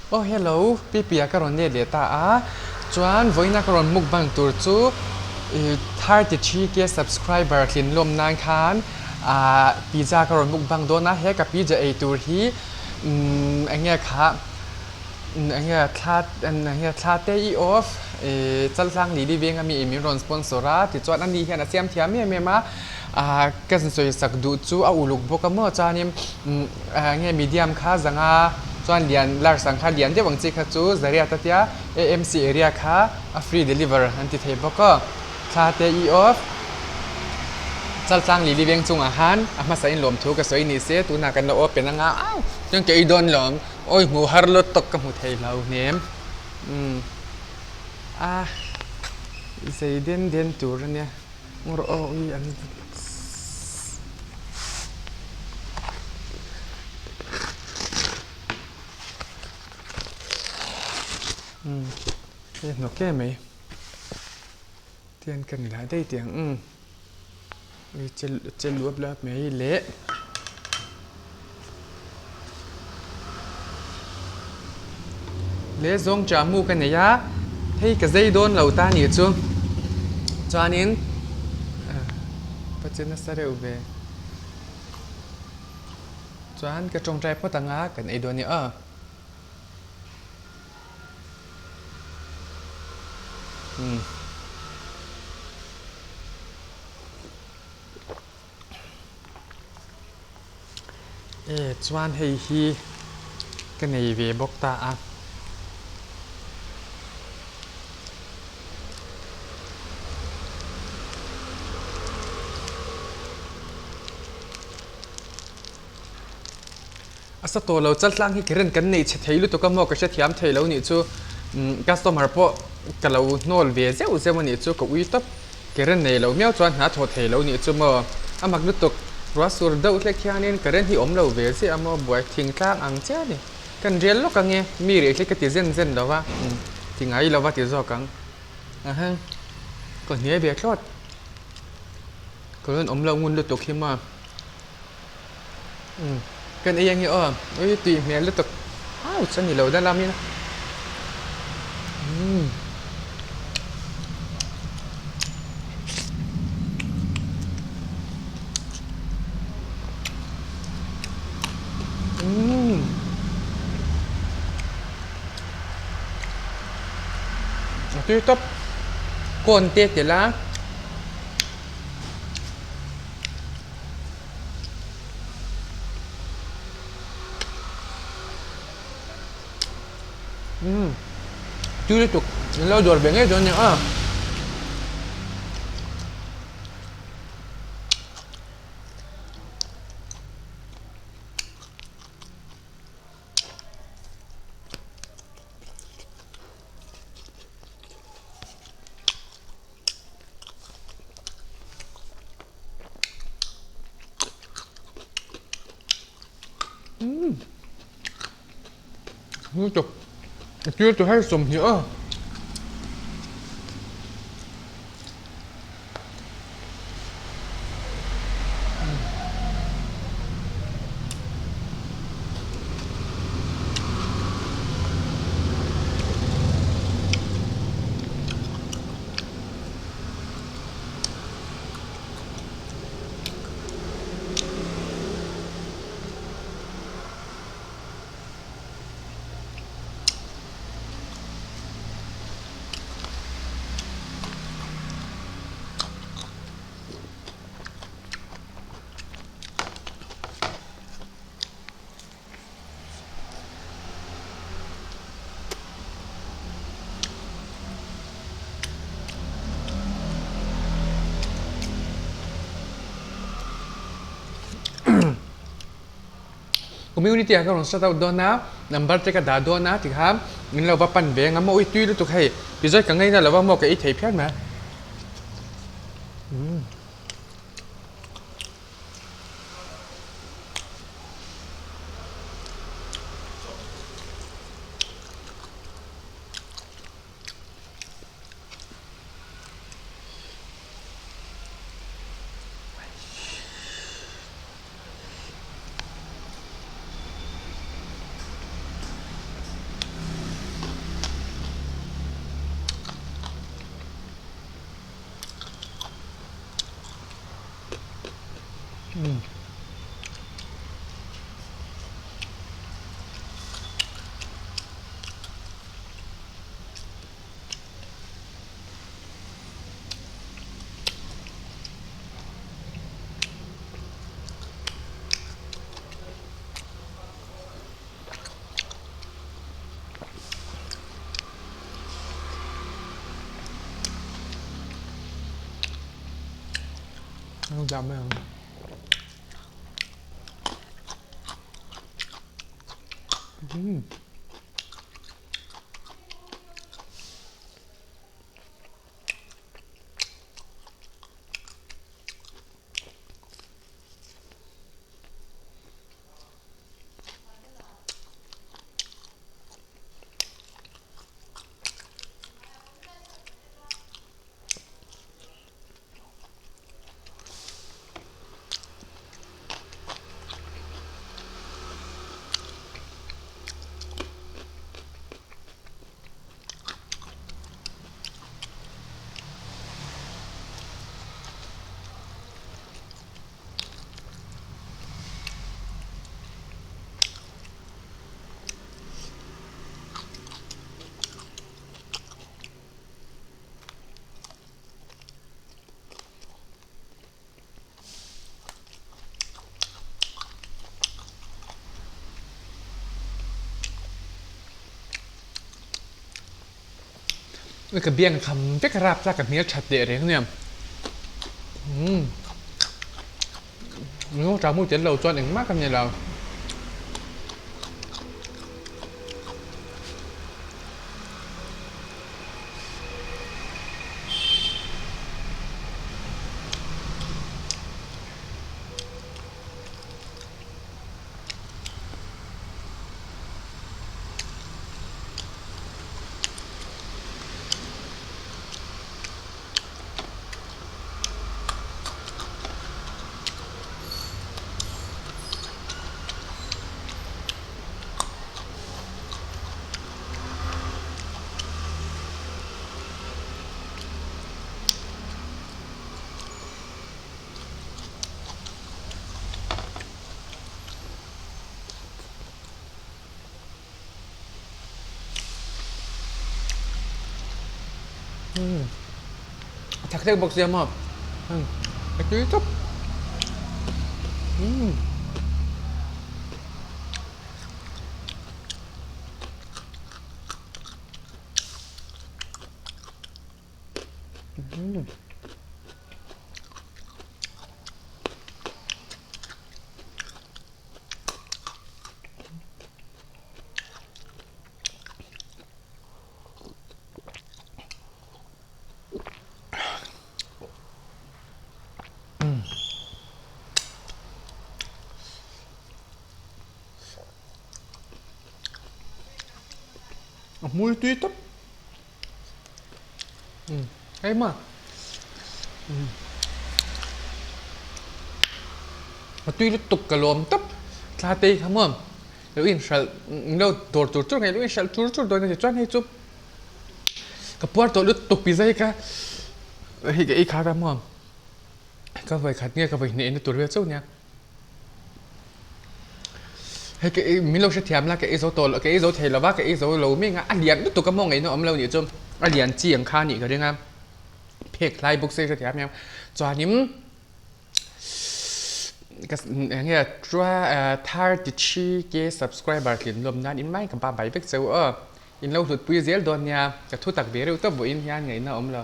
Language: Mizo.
Aw hello, Pipi-a ka rawn let leh ta a, chuan vawiina ka rawn mukbang tur chu ih 33k subscriber tlin lawm nan khan ah pizza ka rawn mukbang dawn a, he ka pizza ei tur hi umm eng nge kha eng nge thla eng nge thla te i off ih Chaltlang Lili veng ami min rawn sponsor a, tichuan ani hian a siam thiam em em a, ah ka sawi sak duh chu a uluk bawk a maw chuanin umm. Nge medium kha zanga chuan lian large ang kha lian deuh ang chi kha chu Zariat a tia AMC area kha a free deliver an ti thei bawk aw. Thla te i off Chaltlang Lili veng chungah khan a hmasa in lawmthu ka sawi ni se tunah kan lo open anga au chuan ka ei dawn lawm awi hmuh har lut tawk ka hmu thei lo hnem umm a zei den den tur ania ngawr aw ui an Umm hei hnawk em mai tian ka ni lah daih tih ang umm ui che che luap luap mai leh leh zawng chamu ka nei a hei ka zei dawn lo ta nih chu chuanin pa che nasa reuh ve chuan ka tawngtai phawt ang a kan ei dawn nia aw. E chuan hei hi ka nei ve bawk ta a. A sa tawh lo chaltlang hi current kan nei chhe thei lutuk a maw ka hrethiam thei lo nih chu customer pawh ka lo hnawl ve zeuh zeuh a nih chu ka ui tawp current nei lo miau chuan hna thawh thei lo nih chu maw a mak lutuk ruah sur deuh hlek hianin current hi awm lo ve chiah a maw buai thingtlang ang chiah a ni kan rial lawk ang e mi reh hi ka ti zen zen lo va ti ngai lo va ti zawk ang ahan ka hne ve thlawt current awm lo ngun lutuk hi maw. Umm kan ei ange aw ui tui hmel lutuk ouch a ni lo dal a mi umm umm a tui tawp kawn te tel a. Umm tui lutuk in lo dawr ve ngei dawn nia aw. Umm lutuk a tir tu her 20 a. Community ah ka rawn shout out dawn a, number te ka dah dawn a tikha min lo va pan ve ang a maw ui tui lutuk hei tichuan ka ngaina lo va maw ka ei thei phian mai. Dah mai ang. Umm. Ka biang kham vek rap tlak ka hmel that leh reng nia. Umm. Ngaw tha mu tel lo chuan engmah ka ni lo. A thak deuh bawk sia maw a tui tawp umm. A hmul tui tawp hei maw a tui lutuk ka lawm tawp thla te kha maw lo inhralh lo dawr tur tur nge lo inhralh chur chur dawn a ni chuan hei chu ka puar tawh lutuk pizza hi ka hei ka ei khar a maw ka vawikhat nge ka vawihnih na tur vel chauh nia hei ka ei min lo hrethiam la ka ei zo tawh ka ei zo thei lova ka ei zo lo mek a a lian lutuk a maw ngaihna awm lo nih chu a lian chi ang kha a nih ka ring a phek hlai bawk se hrethiam em chuanin. Enge 33k subscriber tlin lawm nan in mai ka ba bai vek cheu aw. In lo hlutpui zel dawn nia, ka thu tak ve reuh tawp vawiin hian ngaihna awm lo.